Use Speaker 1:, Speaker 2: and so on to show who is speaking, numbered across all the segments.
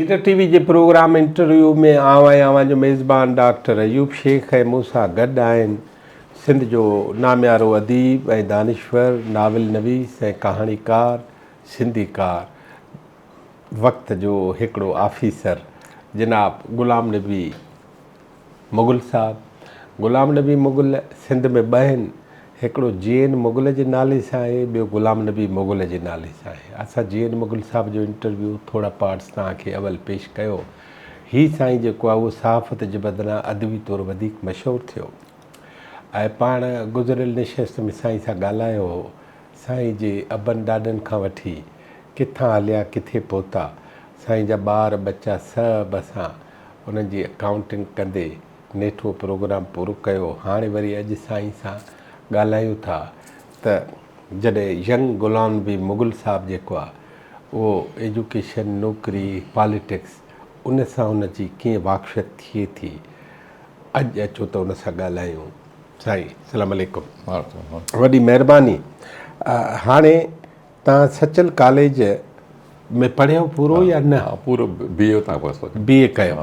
Speaker 1: Leader ٽي V جي programme interview ۾ آئون آهيان اوهان جو ميزبان ڊاڪٽر ايوب شيخ ۽ مون سان گڏ آهن سنڌ جو ناميارو اديب ۽ دانشور، ناول نويس ۽ ڪهاڻيڪار، سنڌيڪار، وقت جو هڪڙو آفيسر جناب غلام نبي مغل صاحب، غلام نبي مغل سنڌ ۾ ٻه آهن، هڪڙو جي اين مغل جي نالي سان آهي، ٻيو غلام نبي مغل جي نالي سان آهي. اسان جي اين مغل صاحب جو انٽرويو ٿورا پارٽس توهان کي اول پيش ڪيو. هي سائين جيڪو آهي اهو صحافت جي بدران ادبي طور وڌيڪ مشهور ٿيو ۽ پاڻ گذريل نشست ۾ سائين سان ڳالهايو هو. سائين جي ابن ڏاڏن کان وٺي ڪٿان هليا ڪٿي پهتا، سائين جا ٻار ٻچا سڀ اسان انهن جي اڪائونٽنگ ڪندي نيٺ اهو پروگرام پورو ڪيو. هاڻي وري اڄ سائين سان ڳالهايون ٿا ته جڏهن ينگ غلام نبي مغل صاحب جيڪو آ اهو ايجوڪيشن، نوڪري، پاليٽڪس ان سان ان جي ڪيئن واقفيت ٿئي ٿي اڄ اچو ته ان سان ڳالهايون. سائين سلام عليڪم. وڏي مهرباني. هاڻي توهان سچل ڪاليج ۾ پڙهيو پورو يا نه؟
Speaker 2: ها پورو بي اي اتان پاس ڪيو.
Speaker 1: بي اي ڪيو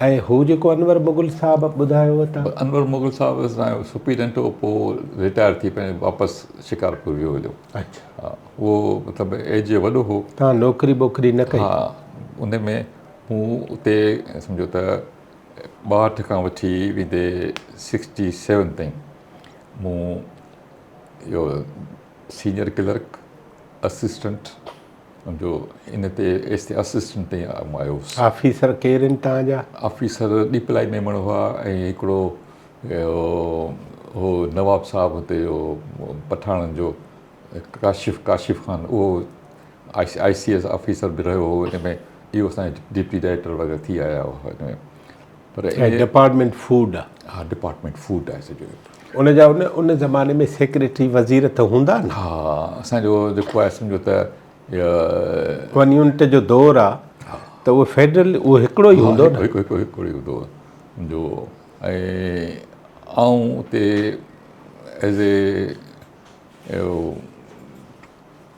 Speaker 1: ۽ هو جيڪو انور مغل صاحب ٻڌايو هو تان؟
Speaker 2: انور مغل صاحب اسان جو سپريڊنٽ هو پوء رٽائر ٿي پنهنجو واپس شڪارپور ويو هليو.
Speaker 1: اڇا.
Speaker 2: ها اهو مطلب ايج جو وڏو هو.
Speaker 1: توهان نوڪري ٻوڪري نه ڪئي؟
Speaker 2: ها ان ۾ مون اتي سمجهو ته 62 کان وٺي ويندي سڪسٽي سيون تائين مون اهو سينئر ڪلرڪ، اسسٽنٽ جو ان تي ايس تي اسسٽنٽ تائين آئون آيو هوس.
Speaker 1: آفيسر ڪير آهن توهان جا؟
Speaker 2: آفيسر ڏيپلائي ميمڻ هئا ۽ هڪڙو هو نواب صاحب هتي جو پٺاڻن جو ڪاشف ڪاشف خان اهو آء سي ايس آفيسر به رهيو هو ان ۾ اهو اسان جا ڊپٽي ڊائريڪٽر وغيره ٿي آيا هئا ان ۾
Speaker 1: پر ۽ ڊپارٽمينٽ فوڊ آ.
Speaker 2: ها ڊپارٽمينٽ فوڊ آهي سڄو.
Speaker 1: ان جا ان ان زماني ۾ سيڪريٽري وزير ته هوندا نه.
Speaker 2: ها اسان جو جيڪو آهي سمجهو ته
Speaker 1: ون يونٽ جو دور آ ته اهو فيڊرل اهو هڪڙو ئي هوندو نه.
Speaker 2: هڪ هڪ هڪڙو ئي هوندو جو ۽ آئون اتي ايز اي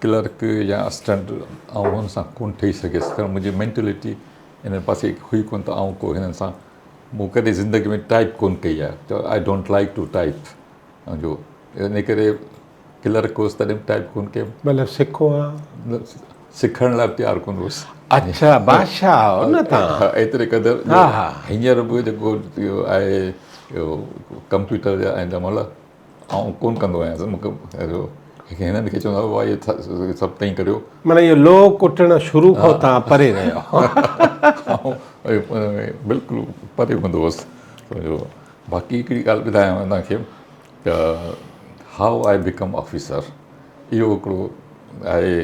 Speaker 2: ڪلرڪ يا اسسٽنٽ آئون هن سان ڪونه ٺهي سگهيس ڪارڻ منهنجي مينٽلٽي ان پاسي هئي ڪونه ته آئون ڪو هنن سان مون ڪڏهن زندگي ۾ ٽائپ ڪونه ڪئي آهي I don't like to type جو ان ڪري ڪلرڪ هوس تڏهن به ٽائپ ڪونه ڪيم.
Speaker 1: مطلب سکو ها؟
Speaker 2: سکڻ لاء به تيار ڪونه هوس.
Speaker 1: اڇا بادشاهه هو نه تان.
Speaker 2: ايتري قدر جو هينئر به جيڪو آهي ڪمپيوٽر جا ۽ مهل آئون ڪونه ڪندو آهيان مون کي هنن کي چوندو آهيان بابا اهي سڀ تئين ڪريو.
Speaker 1: معنيٰ اهو لوهه ڪٽڻ شروع کان توهان پري رهيو.
Speaker 2: آئون بلڪل پري هوندو هوس. باقي هڪڙي ڳالهه ٻڌايانو توهان کي ته هائو آء بيڪم آفيسر اهو هڪڙو آهي.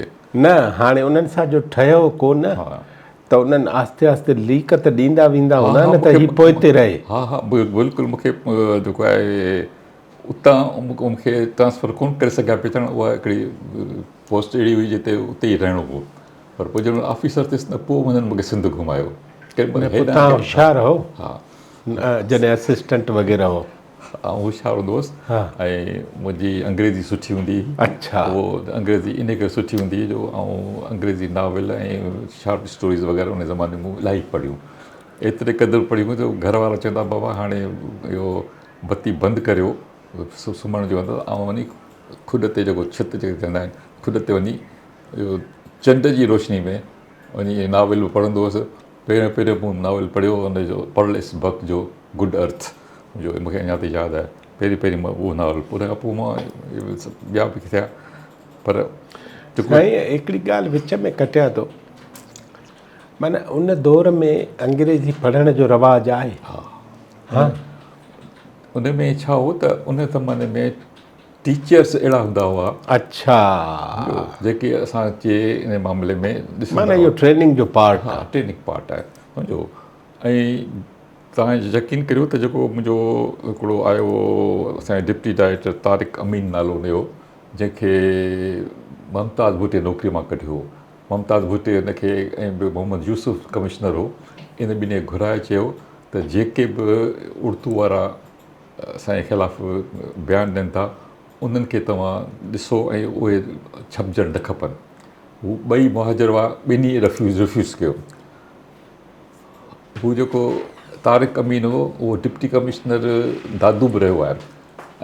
Speaker 1: نه هاڻي انهن سان جو ٺهيو ڪو نه ته انهن آهستي آهستي ليڪ ته ڏيندا ويندا هوندا نه ته هي پوئتي رهي.
Speaker 2: ها ها بلڪل مون کي جيڪو آهي اتان مون کي ٽرانسفر ڪونه ڪري سگهيا پئي ڇاڪاڻ اها هڪڙي پوسٽ اهڙي هئي جتي اتي ئي رهڻو هو پر پوء جڏهن آفيسر ٿيس نه پوء هنن مون کي سنڌ گهمايو.
Speaker 1: پوء تان هوشيار هو جڏهن اسسٽنٽ وغيره هو.
Speaker 2: آئون هوشيار هوندو هوس ۽ منهنجي انگريزي سٺي هوندي هئي.
Speaker 1: اڇا.
Speaker 2: اهو انگريزي ان ڪري سٺي هوندي هئي جو آئون انگريزي ناول ۽ شارٽ اسٽوريز وغيره ان زماني ۾ مون الاهي پڙهيون. ايتري قدر پڙهيون جو گهر وارا چوندا بابا هاڻي اهو بتي بند ڪريو سمهڻ جو هوندو آئون وڃي کڏ تي جيڪو ڇت جيڪي چوندا آهن کڏ تي وڃي اهو چنڊ جي روشني ۾ وڃي ناول به پڙهندو هوس. پهريون پهريون مون ناول پڙهيو ان جو پرليس بڪ جو گڊ ارٿ جو مون کي اڃا تائين ياد آهي پهرين پهرين مان اهو ناول ان کان پوء مان ٻيا به ٿيا پر
Speaker 1: سائين هڪڙي ڳالهه وچ ۾ ڪٽيان ٿو معنيٰ ان دور ۾ انگريزي پڙهڻ جو رواج آهي
Speaker 2: ها ها ان ۾ ڇا هو ته ان زماني ۾ ٽيچرس اهڙا هوندا هئا.
Speaker 1: اڇا.
Speaker 2: جيڪي اسان جي ان معاملي ۾
Speaker 1: ڏسندا هئا. معنيٰ اهو ٽريننگ جو پارٽ
Speaker 2: آهي. ها ٽريننگ پارٽ آهي سمجهو ۽ توهان يقين ڪريو ته جيڪو منهنجو هڪڙو آيو اسان جو ڊپٽي ڊائريڪٽر طارق امين نالو ان جو جنهن کي ممتاز ڀٽي نوڪري مان ڪڍيو هو ممتاز ڀٽي ان کي ۽ ٻيو محمد يوسف ڪمشنر هو ان ٻنهي گهرائي چيو ته جيڪي به اردو وارا اسان جي خلاف بيان ڏين ٿا انهن کي توهان ڏسو ۽ اهي ڇپجڻ نه کپن. هو ٻئي مهاجر هئا ٻنهي رفيوز رفيوز ڪيو. هو جيڪو طارق امين هو اهو ڊپٽي ڪمشنر دادو به رهيو آهي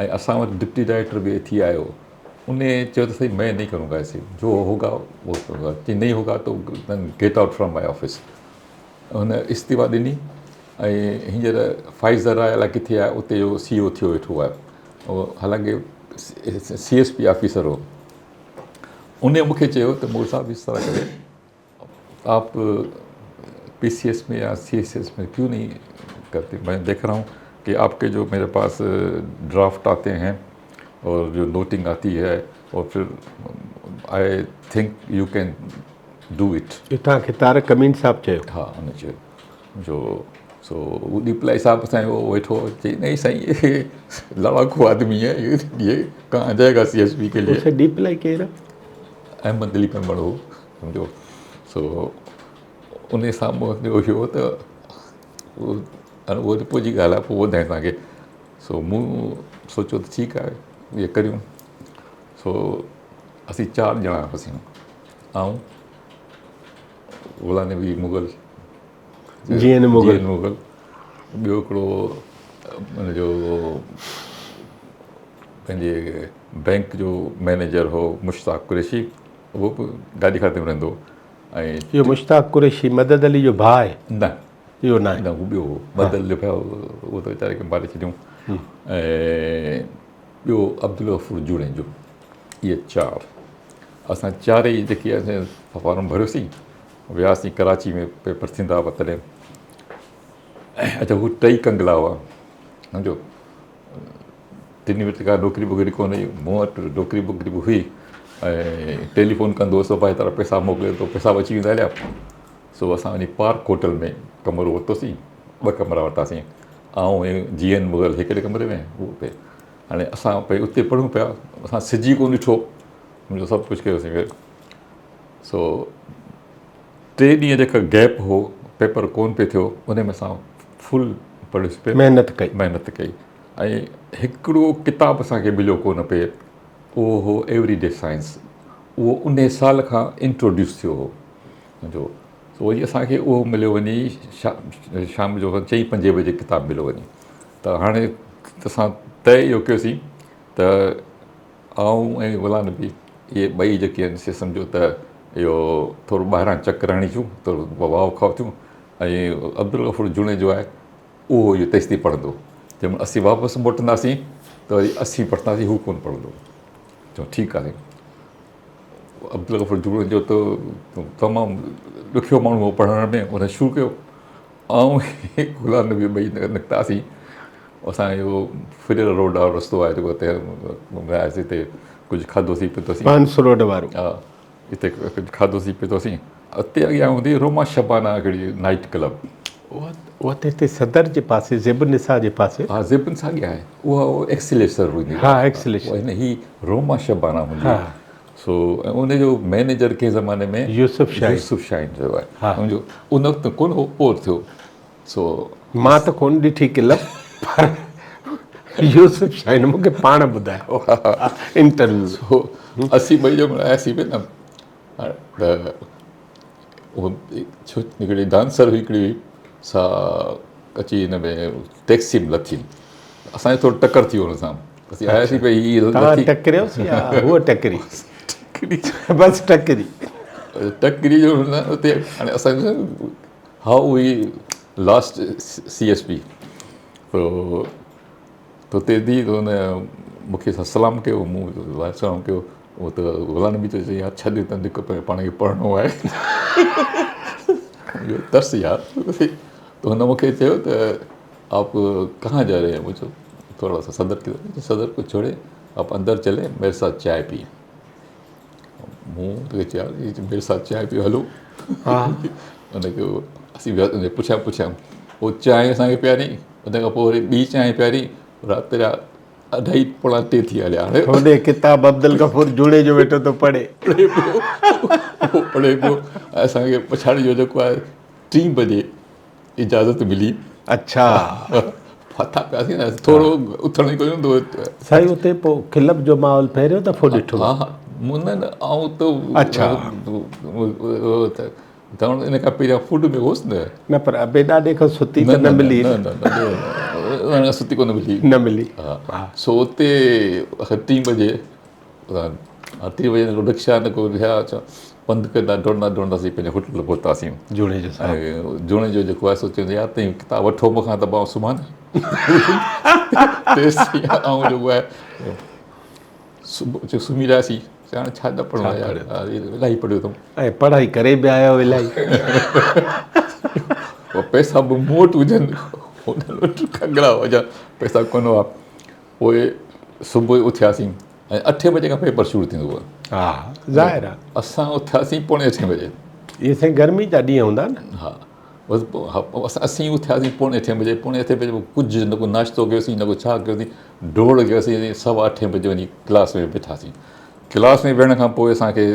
Speaker 2: ۽ اسان وٽ ڊپٽي ڊائريڪٽر به ٿي آيو ان چيو ته سائين مين نهين ڪرون گا ايسي جو هوگا وو ڪرون گا چي نهين هوگا تو get out from my office هن استعيفا ڏني ۽ هينئر فائزر آهي الائي ڪٿي آهي اتي جو سي او ٿيو ويٺو آهي حالانڪه سي ايس پي آفيسر هو ان مون کي چيو ته مول صاحب اس طرح ڪري آپ پي سي ايس ۾ يا سي ايس ايس ۾ ڪيون نهين ڪرتي مين ديک رها هون ڪي آپ ڪي جو ميري پاس ڊرافٽ آتي هين اور جو نوٽنگ آتي هي اور پھر I think you can do it.
Speaker 1: اهو توهان کي طارق امين صاحب چيو؟
Speaker 2: ها ان چيو جو سو هو ڏيپلائي صاحب سائين هو ويٺو هو چئي نہیں سائين یہ لڙاڪو آدمي هي یہ ڪهان جائي گا سي ايس پي ڪي لئي.
Speaker 1: سائين ڏيپلائي ڪير آهي؟
Speaker 2: احمد علي ميمڻ هو سمجهو سو ان سان منهنجو اهو ته اهو ته پوء جي ڳالهه آهي پوء ٻڌايان توهان کي سو مون سوچيو ته ٺيڪ آهي اهي ڪريون سو اسين چار ڄڻا هئاسين آئون غلام نبي مغل
Speaker 1: جي اين مغل
Speaker 2: جي اين مغل ٻيو هڪڙو ان جو پنهنجي بئنڪ جو مئنيجر هو مشتاق قريشي اهو به گاڏي کاتي ۾ رهندو هو ۽
Speaker 1: اهو مشتاق قريشي مدد علي جو ڀاء آهي؟
Speaker 2: نه
Speaker 1: اهو ناهي.
Speaker 2: نه هو ٻيو هو مدد علي جو ڀاء اهو ته ويچاري کي ماري ڇڏيائون ۽ ٻيو عبدالغفور جوڻيجو اهي چار اسان چارئي جيڪي اسان فارم ڀريوسين وياسين ڪراچي ۾ پيپر ٿيندا هئا تڏهن اڇا هو ٽئي ڪنگلا هئا سمجهو ٽنهي وٽ ڪا نوڪري ٻوڪري ڪونه هئي مون وٽ نوڪري ٻوڪري به هئي ۽ ٽيليفون ڪندو هوس ڀائي تارا پئسا موڪلي ٿو پئسا به اچي ويندا هليا سو اسان وڃي پارڪ هوٽل ۾ ڪمرو ورتوسين ٻه ڪمرا ورتاسين آئون ۽ جي اين مغل هڪڙي ڪمري ۾ هو اتي هاڻي اسان پئي اتي پڙهون پيا اسان سج ئي ڪونه ڏٺو منهنجو سڀ ڪجهه ڪيوسين سو ٽي ڏينهن جيڪا گيپ هو پيپر ڪون پئي ٿيو ان ۾ اسان فل پڙهيس پي
Speaker 1: محنت ڪئي
Speaker 2: محنت ڪئي ۽ هڪڙو ڪتاب اسان کي مليو ڪونه پئي اهو هو ايوري ڊي سائنس اهو ان سال کان انٽروڊيوس ٿيو هو سمجهو سو وري اسان کي اهو مليو وڃي شام جو چئين پنجين بجي ڪتاب مليو وڃي ته هاڻي اسان طئي اهو ڪيوسين ته آئون ۽ غلام نبي اهي ٻئي جيڪي آهن سي سمجهو ته اهو ٿورو ٻاهران چڪر هڻي اچون ٿورو واء کائو اچون ۽ عبدالغفور جوڻيجو آهي اهو اهو تيستائين پڙهندو جنهن مهل اسين واپس موٽنداسين ته وري اسين پڙهنداسين هو ڪونه پڙهندو چيو ٺيڪ آهي عبدالغفور جوڻيجو ته تمام ڏکيو ماڻهو هو پڙهڻ ۾ ان شروع ڪيو آئون ۽ غلام نبي ٻئي نڪتاسين اسان جو ڦريل روڊ وارو رستو آهي جيڪو اتي وياسين اتي ڪجهه کاڌوسين پيتوسين
Speaker 1: بانس روڊ وارو
Speaker 2: ها اتي ڪجهه کاڌوسين پيتوسين اتي اڳيان هوندي روما شبانا هڪڙي نائيٽ ڪلب
Speaker 1: اها اها ته هتي صدر جي پاسي زيب النساء جي پاسي
Speaker 2: ها زيب النساء اڳيان آهي اها ايڪسليسر هوندي
Speaker 1: ها ايڪسليسر
Speaker 2: هن هي روما شبانا هوندي ها سو ان جو مئنيجر ڪنهن زماني ۾
Speaker 1: يوسف شاهين
Speaker 2: يوسف شاهين رهيو آهي ها سمجهو ان وقت ڪونه هو پوء ٿيو سو
Speaker 1: مان ته ڪونه ڏٺي ڪلب پر يوسف شاهين مون کي پاڻ ٻڌايو انٽرويو
Speaker 2: سو اسين ٻئي جڏهن آياسين پئي نه ته هڪڙي ڊانسر هئي هڪڙي هئي سا اچي هن ۾ ٽيڪسي ۾ لٿي اسان جو ٿورو ٽڪر ٿي ويو هن سان اسين آياسين پئي هي
Speaker 1: توهان ٽڪريوس يا هوء ٽڪري بس ٽڪري
Speaker 2: ٽڪري جو نه اتي هاڻي اسان how we lost C S P تو اتي ٿي ته هن مون کي سلام ڪيو مون سلام ڪيو هو ته غلام نبي چيو يار ڇڏ هتان نڪ پئي پاڻ کي پڙهڻو آهي ترس يار ته هن مون کي چيو ته آپ ڪهان جا رهي هين مون چيو ٿورا سا صدر ڪي طرف صدر ڪو ڇوڙي آپ اندر چلي ميري ساٿ چائي پي مون ته چيو يار ميري ساٿ چائي پيو هلو ان کي اسين ويا ان جي پٺيان پٺيان پوء چانهه اسان کي پياري ان کان پوء وري ٻي چانهه پياري رات جا اڍائي پوڻا ٽي ٿي هليا هاڻي
Speaker 1: هوڏي ڪتاب عبدالغفور جوڻيجو ويٺو ٿو پڙهي
Speaker 2: پڙهي پيو پڙهي پيو اسان کي پڇاڙي جو جيڪو آهي ٽين بجي اجازت ملي.
Speaker 1: اڇا.
Speaker 2: ڦاٿا پياسين نه ٿورو اٿڻ ئي ڪونه هوندو هو.
Speaker 1: سائين اتي پوء ڪلب جو ماحول پهريون دفعو ڏٺو؟
Speaker 2: ها ها مون نه آئون ته
Speaker 1: اڇا.
Speaker 2: ته ته ان کان پهريان فوڊ ۾ هوس نه.
Speaker 1: نه پر ابي ڏاڏي کان ستي ته نه ملي
Speaker 2: نه. نه نه نه ستي ڪونه ملي.
Speaker 1: نه ملي.
Speaker 2: ها سو اتي ٽين بجي ها ٽين بجي نه ڪو رڪشا نه ڪو ڇا ڇا پنڌ ڪندا ڊوڙندا ڊوڙندا اسين پنهنجي هوٽل پهتاسين.
Speaker 1: جوڻيجو صاحب.
Speaker 2: ۽ جوڻيجو جيڪو آهي سو چوندو يار تنهنجو ڪتاب وٺو مون کان ته پوء آئون سمهان نه. تيسين آئون جيڪو آهي صبح جو سمهي رهياسين چي هاڻي ڇا نه پڙهڻو آهي يار الاهي پڙهيو اٿم.
Speaker 1: ۽ پڙهائي ڪري به آيا آهيو الاهي.
Speaker 2: پوء پئسا به مون وٽ هجن هنن وٽ ڪنگرا هجن پئسا ڪونه هئا پوء صبح جو اٿياسين ۽ اٺين بجي کان پيپر شروع ٿيندو هو.
Speaker 1: ها ظاهر آهي.
Speaker 2: اسان اٿياسين پوڻي اٺين بجي.
Speaker 1: اهي سائين گرمي جا ڏينهن هوندا نه.
Speaker 2: ها بس اسين اٿياسين پوڻي اٺين بجي پوڻي اٺين بجي ڪجهه نه ڪو ناشتو ڪيوسين نه ڪو ڇا ڪيوسين ڊوڙ ڪيوسين سوا اٺين بجي وڃي ڪلاس ۾ ويٺاسين ڪلاس ۾ ويهڻ کان پوء اسانکي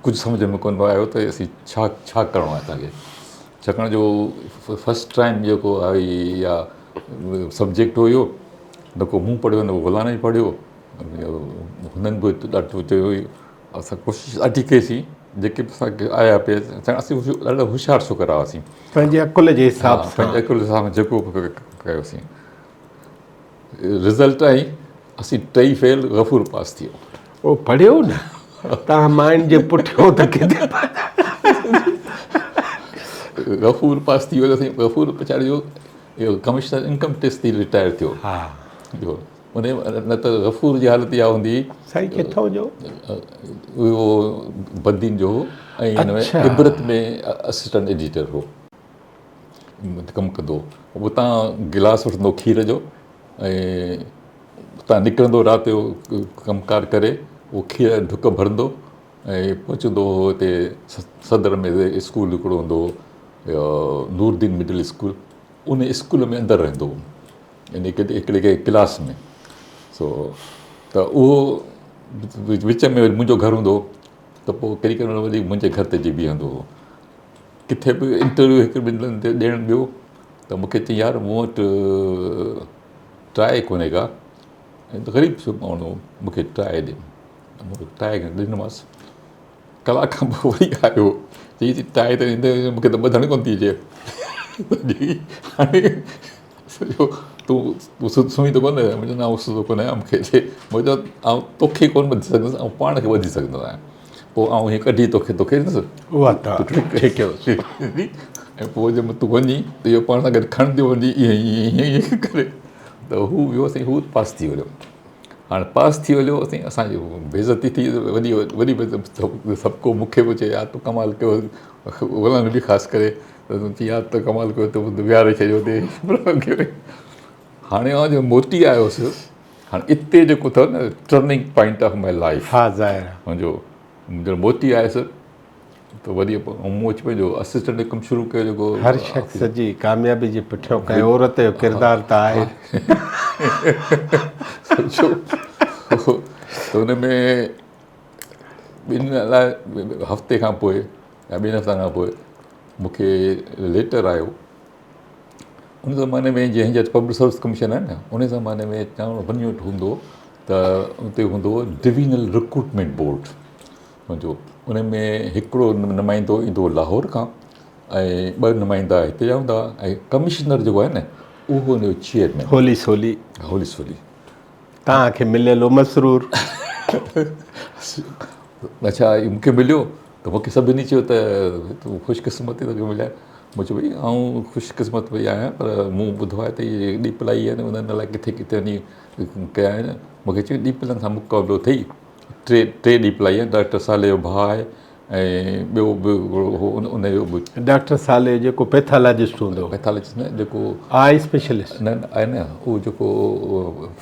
Speaker 2: ڪجهه سمجهه ۾ ڪونه آيو ته اسين ڇا ڇا ڪرڻو آهي اسانکي ڇاڪاڻ جو فرسٽ ٽائيم جيڪو آهي يا سبجيڪٽ هيو نه ڪو مون پڙهيو نه ڪو غلام نبي پڙهيو هنن به ڏاڍو چيو اسان ڪوشش ڏاڍي ڪئيسين جيڪي به اسان کي آيا پئي اسين ڏاڍا هوشيار ڇوڪرا هئاسين.
Speaker 1: پنهنجي عقل جي حساب سان.
Speaker 2: پنهنجي عقل جي حساب سان جيڪو به ڪيوسين. رزلٽ آئي اسين ٽئي فيل غفور پاس ٿي ويو.
Speaker 1: او پڙهيو نه تان ماين جي پٺيون ته ڪٿي
Speaker 2: غفور پاس ٿي ويو سائين غفور پڇاڙي جو اهو ڪمشنر انڪم ٽيڪس ٿي رٽائر ٿيو.
Speaker 1: ها.
Speaker 2: ان نه ته غفور جي حالت اها هوندي.
Speaker 1: سائين ڪٿان جو؟
Speaker 2: اهو بدين جو هو ۽ هن ۾ عبرت ۾ اسسٽنٽ ايڊيٽر هو ڪم ڪندو هو اتان گلاس وٺندو کير جو ۽ اتان نڪرندو رات جو ڪم ڪار ڪري اهو کير جا ڍڪ ڀرندو ۽ پهچندو هو هتي صدر ۾ اسڪول هڪڙو هوندو هو نور الدين مڊل اسڪول ان اسڪول ۾ اندر رهندو هو يعني هڪڙي ڪنهن ڪلاس ۾ سو ته اهو وچ ۾ وري منهنجو گهر هوندو هو ته پوء ڪيڏي ڪيڏي مهل وري منهنجي گهر تي اچي بيهندو هو ڪٿي به انٽرويو هڪ ٻن هنڌ تي ڏيڻ ويو ته مون کي چيائين يار مون وٽ ٽائي ڪونهي ڪا غريب ماڻهو مون کي ٽائي ڏي مون ٽائي ڏنومانس ڪلاڪ کان پوء وري آيو چئي ٿي ٽائي ته ڏيندي مون کي ته ٻڌڻ ڪونه ٿي اچي هاڻي سڄو تون تون سمهي ته ڪونه مون چيو نه آئون ستو ڪونه آهيان مون کي چئي مون چيو آئون توکي ڪونه ٻڌي سگهندس آئون پاڻ کي ٻڌي سگهندو آهيان پوء آئون هيئن ڪڍي توکي توکي ڏيندس
Speaker 1: اها ته
Speaker 2: ۽ پوء جي تون وڃي ته اهو پاڻ سان گڏ کڻندي وڃي ائين ائين ائين ائين ڪري ته هو ويو سائين هو پاس ٿي ويو هاڻي پاس ٿي ويو سائين اسانجي بيعزتي ٿي وڏي وڏي سڀ ڪو مون کي به چئي يار تو ڪمال ڪيو غلام نبي خاص ڪري چي يار تو ڪمال ڪيو تو ويهاري ڇڏيو هتي هاڻي آئون جو موٽي آيس هاڻي اتي جيڪو اٿو نه turning point of my life
Speaker 1: ها ظاهر
Speaker 2: منهنجو جڏهن موٽي آيس ته وري مون اچي پنهنجو اسسٽنٽ جو ڪم شروع ڪيو جيڪو
Speaker 1: هر شخص جي ڪاميابي جي پٺيان ڪنهن عورت جو ڪردار ته آهي.
Speaker 2: سمجهو ته ان ۾ ٻن لاء هفتي کان پوء يا ٻن هفتن کان پوء مون کي ليٽر آيو ان زماني ۾ جنهن جي پبلڪ سروس ڪميشن آهي نه ان زماني ۾ چوڻ وڃي وٽ هوندو ته اتي هوندو هو ڊويزنل رڪروٽمينٽ بورڊ منهنجو ان ۾ هڪڙو نمائندو ايندو هو لاهور کان ۽ ٻه نمائندا هتي جا هوندا هئا ۽ ڪمشنر جيڪو آهي نه اهو ان جو چيئرمين
Speaker 1: هولي سولي
Speaker 2: هولي سولي
Speaker 1: توهان کي مليل هو مسرور
Speaker 2: اڇا مون کي مليو ته مون کي سڀني چيو ته تون خوش قسمت آهين توکي مليا مون چيو ڀئي آئون خوش قسمت ڀئي آهيان پر مون ٻڌو آهي ته اهي ڏيپلائي آهن انهن الائي ڪٿي ڪٿي وڃي ڪيا آهن مون کي چيو ڏيپلن سان مقابلو اٿئي ٽي ٽي ڏيپلائي آهن ڊاڪٽر صالح جو ڀاء آهي ۽ ٻيو به هڪڙو هو ان جو به.
Speaker 1: ڊاڪٽر صالح جيڪو پيٿالاجسٽ هوندو هو.
Speaker 2: پيٿالاجسٽ نه جيڪو.
Speaker 1: آء اسپيشلسٽ.
Speaker 2: نه نه آء نه اهو جيڪو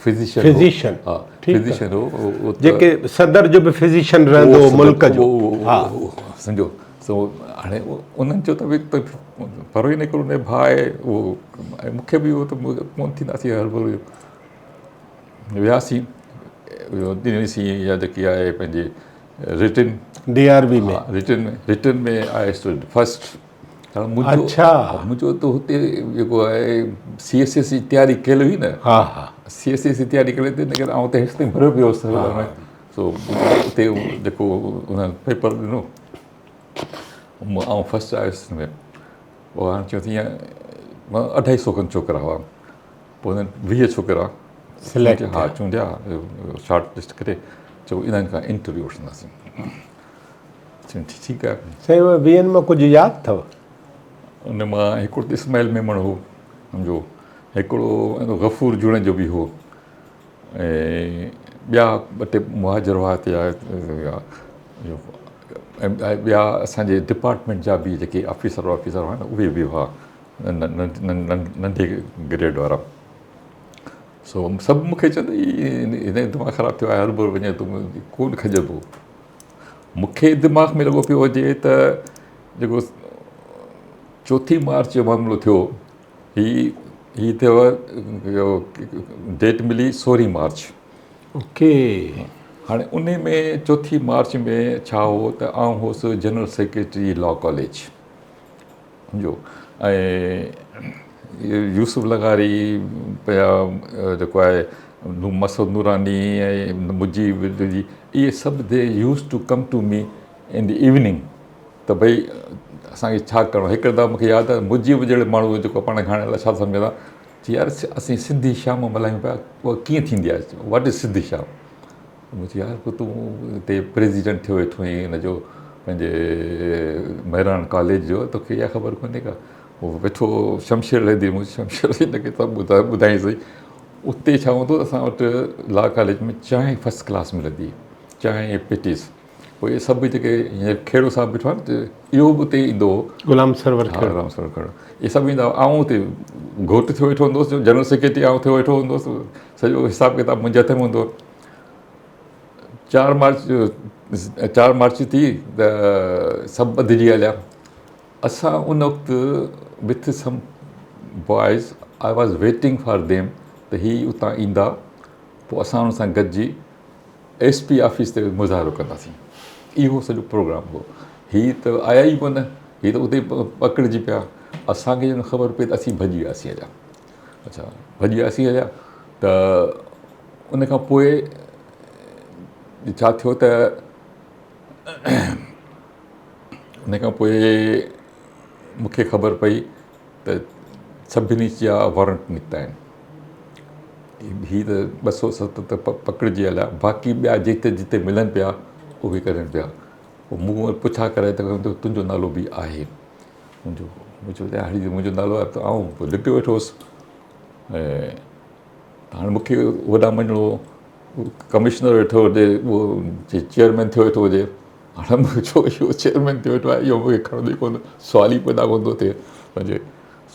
Speaker 2: فزيشن هو.
Speaker 1: فزيشن
Speaker 2: ها فزيشن هو اهو
Speaker 1: جيڪي صدر جو به فزيشن رهندو هو ملڪ جو.
Speaker 2: ها سمجهو سو هاڻي انهن چيو ته پروين هڪڙو ان جو ڀاء آهي اهو ۽ مون کي به اهو ته ڪونه ٿينداسين هرڀرو وياسين ڏنيسين اها جيڪي آهي پنهنجي written
Speaker 1: D R B ۾
Speaker 2: written ۾ written ۾ آيس فرسٽ منهنجو
Speaker 1: اڇا
Speaker 2: منهنجو ته هتي جيڪو آهي سي ايس ايس جي تياري ڪيل هئي نه
Speaker 1: ها ها
Speaker 2: سي ايس ايس جي تياري ڪيل هئي ته آئون ته هيس تائين ڀريو پيو هوس سو اتي جيڪو ان پيپر ڏنو آئون فرسٽ آيس هن ۾ پوء هاڻي چيو ٿي اڍائي سو کن ڇوڪرا هئا پوء هنن 20 ڇوڪرا
Speaker 1: سليڪٽ
Speaker 2: ها چونڊيا شارٽ لسٽ ڪري چيو انهن کان انٽرويو وٺنداسين. چيم ٺيڪ آهي.
Speaker 1: سائين اهي ويهن مان ڪجهه ياد اٿو؟
Speaker 2: ان مان هڪڙو ته اسماعيل ميمڻ هو سمجهو هڪڙو غفور جوڻيجو به هو ۽ ٻيا ٻه ٽي مهاجر هئا هتي ۽ ٻيا اسانجي ڊپارٽمينٽ جا به جيڪي آفيسر وافيسر هئا نه اهي به هئا ننڍي گريڊ وارا. سو سڀ مون کي چون ته هن جو دماغ خراب ٿيو آهي هرڀرو وڃي ٿو ڪونه کڄندو. مون کي دماغ ۾ لڳو پيو هجي ته جيڪو چوٿين مارچ جو معاملو ٿيو هي هي ٿيو ڊيٽ ملي 16 مارچ.
Speaker 1: اوڪي.
Speaker 2: هاڻي ان ۾ چوٿين مارچ ۾ ڇا هو ته آئون هوس جنرل سيڪريٽري لا ڪاليج سمجهو ۽ يوسف لغاري پيا جيڪو آهي مسعود نوراني ۽ مجيب اهي سڀ they use to come to me in the evening ته ڀئي اسانکي ڇا ڪرڻو هڪ دفعو مونکي ياد آهي مجيب جهڙي ماڻهو جيڪو پاڻ کي هاڻي الائي ڇا سمجهندا چي يار اسين سنڌي شام ملهايون پيا اها ڪيئن ٿيندي آهي واٽ از سنڌي شام؟ مون چيو يار پوء تون هتي پريزيڊنٽ ٿيو ويٺو آهين هن جو پنهنجي مهراڻ ڪاليج جو توکي اها خبر ڪونهي ڪا هو ويٺو شمشير ليڌي مون شمشير هن کي سڀ ٻڌائين سهي اتي ڇا هوندو اسان وٽ لا ڪاليج ۾ چانهه فرسٽ ڪلاس ملندي چانهه ۽ پيٽيز پوء اهي سڀ جيڪي هينئر کهڙو صاحب بيٺو آهي نه اهو به اتي ايندو هو.
Speaker 1: غلام سرور کهڙو.
Speaker 2: ها غلام سرور کهڙو اهي سڀ ايندا هئا. آئون اتي گهوٽ ٿيو ويٺو هوندو هوس جنرل سيڪريٽري آئون ٿيو ويٺو هوندو هوس سڄو حساب ڪتاب منهنجي هٿ ۾ هوندو هو. 4 مارچ 4 مارچ ٿي ته سڀ ٻڌجي هليا. اسان ان وقت with some boys I was waiting for them ته هي اتان ايندا پوء اسان انهن سان گڏجي ايس پي آفيس تي مظاهرو ڪنداسين. اهو سڄو پروگرام هو. هي ته آيا ئي ڪونه، هي ته اتي پڪڙجي پيا. اسان کي جڏهن خبر پئي ته اسين ڀڄي وياسين هليا. اڇا ڀڄي وياسين هليا ته ان کان پوء ڇا ٿيو ته ان کان پوء مون کي خبر پئي ته سڀني جا وارنٽ نڪتا آهن. هي ته 207 ته پڪڙجي هليا باقي ٻيا جتي جتي ملن پيا اهي ڪرن پيا. پوء مون وري پڇا ڪرائي ته تنهنجو نالو به آهي. منهنجو مون چيو ته هاڻي منهنجو نالو آهي ته آئون پوء لڪيو ويٺو هوس ۽ هاڻي مون کي هوڏانهن وڃڻو هو ڪمشنر ويٺو هجي اهو چيئرمين ٿيو ويٺو هجي هاڻي مون چيو اهو چيئرمين ٿيو ويٺو آهي اهو مون کي کڻندو ئي ڪونه سوال ئي پيدا ڪونه ٿو ٿئي پنهنجي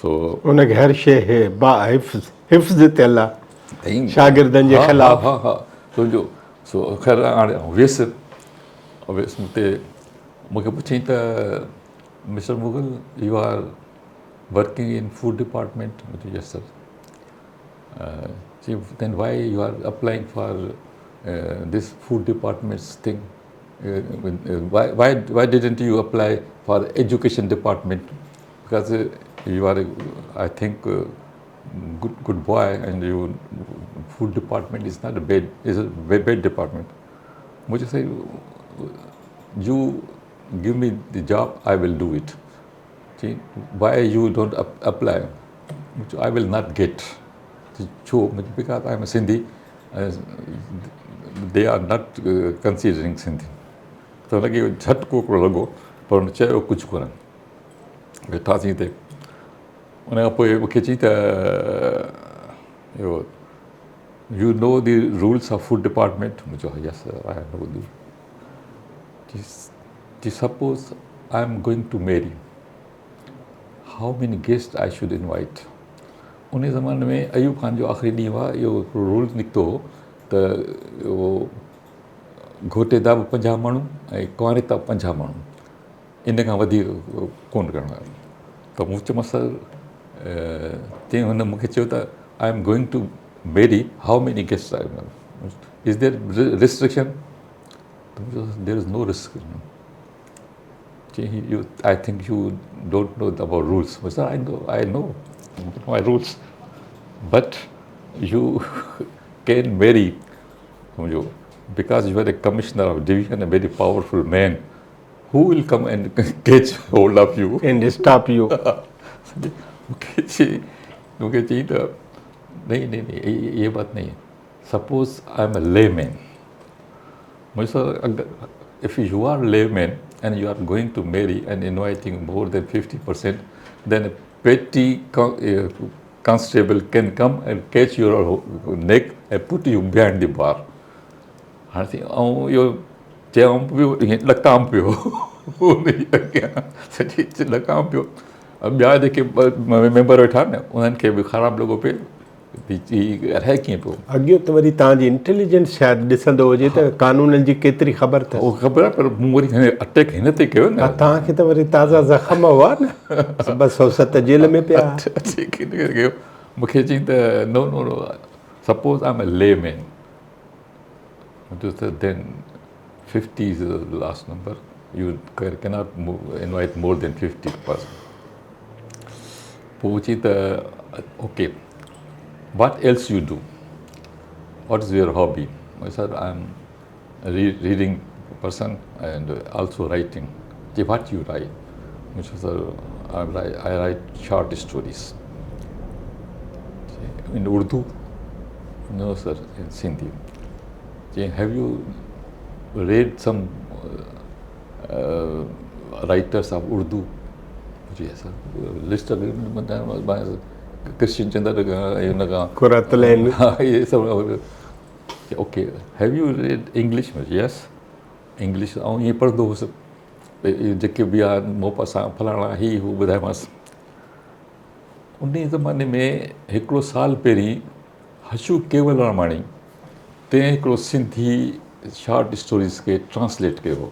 Speaker 2: سو
Speaker 1: ان کي هر شيء با حفظ حفظ ٿيل آهي شاگردن جي خلاف.
Speaker 2: ها ها تنهنجو سو خير هاڻي ويس ويس مون تي مون کي پڇيائين ته mister Mughal you are working in food department? مون چيو يس سر. چي then why you are applying for this food departments thing? Why why didn't you apply for education department? Because you are I think good good boy and you food department is not a bad is a bad department. مون چيو سائين you give me the job I will do it. چي why you don't apply? مون چيو I will not get. ڇو؟ مون چيو because I am Sindhi they are not considering Sindhi. ته هن کي جهٽڪو هڪڙو لڳو پر هن چيو ڪجهه ڪونه. ويٺاسين هتي ان کان پوء مون کي چئي ته اهو you know the rules of food department? مون چيو yes sir I know the. چي suppose I am going to marry how many guest I should invite? ان زماني ۾ ايوب خان جو آخري ڏينهن هئا اهو هڪڙو رول نڪتو هو ته اهو گهوٽيتا به 50 ماڻهو ۽ ڪنواريتا به 50 ماڻهو ان کان وڌيڪ ڪونه ڪرڻو آهي. ته مون چيومانس سر چيائين هن مون کي چيو ته I am going to marry how many guest is there restriction? ته مون چيو دير از نو ريسٽرڪشن. چيائين you I think you don't know about rules. مون چيو I know I know my rules but you can marry سمجهو because you are a commissioner of division a very powerful man. Who will come and catch hold of you
Speaker 1: and stop you.
Speaker 2: مونکي چئي مونکي چئي ته نهين نهين نهين يي بات نهين suppose I am a layman مون سر اگر if you are layman and you are going to marry and inviting more than 50% then a petty constable can come and catch your neck and put you behind the bar. هاڻي سائين آئون اهو چيان پيو ائين ڏڪان پيو ان جي اڳيان سڄي ڏڪان پيو ٻيا جيڪي ميمبر ويٺا نه انهن کي به خراب لڳو پئي هي ڳالهائي ڪيئن پيو.
Speaker 1: اڳيون ته وري توهان جي انٽيليجنس شايد ڏسندو هجي ته قانونن جي ڪيتري خبر اٿس.
Speaker 2: اهو خبر آهي پر مون وري هن اٽيڪ هن تي ڪيو نه.
Speaker 1: ها توهان کي ته وري تازا زخم هئا نه 207 جيل ۾ پيا.
Speaker 2: اٽيڪ هن تي ڪيو مون کي چيائين ته no no no suppose I am a layman then 50 is the last number you cannot invite more than 50 person. پوء چي ته okay what else you do what is your hobby sir I am reading person and also writing چي what you right مون چيو sir I write short stories in Urdu no sir in Sindhi چي have you read some writers of Urdu G sir list Krishan Chandar کان ان کان
Speaker 1: قرت العين
Speaker 2: ها اهي سڀ okay have you read English yes English آئون ائين پڙهندو هوس جيڪي به آهن موپاسان فلاڻا هي هو ٻڌايومانس ان زماني ۾ هڪڙو سال پهرين حشو ڪيولراماڻي تنهن هڪڙو سنڌي شارٽ اسٽوريز کي ٽرانسليٽ ڪيو هو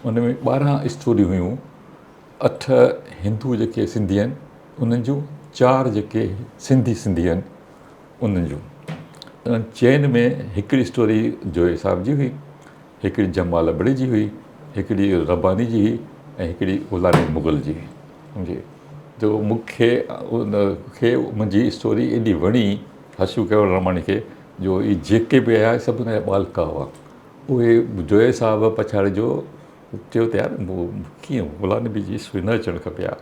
Speaker 2: ان ۾ 12 اسٽوريون هيون 8 هندو جيڪي سنڌي آهن انهن جون 4 جيڪي سنڌي سنڌي آهن انهن جون انهن چئن ۾ هڪڙي اسٽوري جوئي صاحب جي هئي هڪڙي جمال ابڙي جي هئي هڪڙي رباني جي هئي ۽ هڪڙي غلامي مغل جي هئي سمجهي جو مون کي ان کي منهنجي اسٽوري ايڏي وڻي حشو ڪيولراماڻي کي جو اهي جيڪي به آيا سڀ ان جا ٻالڪا هئا اهي جوئي صاحب پڇاڙي جو چيو ته يار ڪيئن غلام نبي جي اسٽوري نه اچڻ کپي ها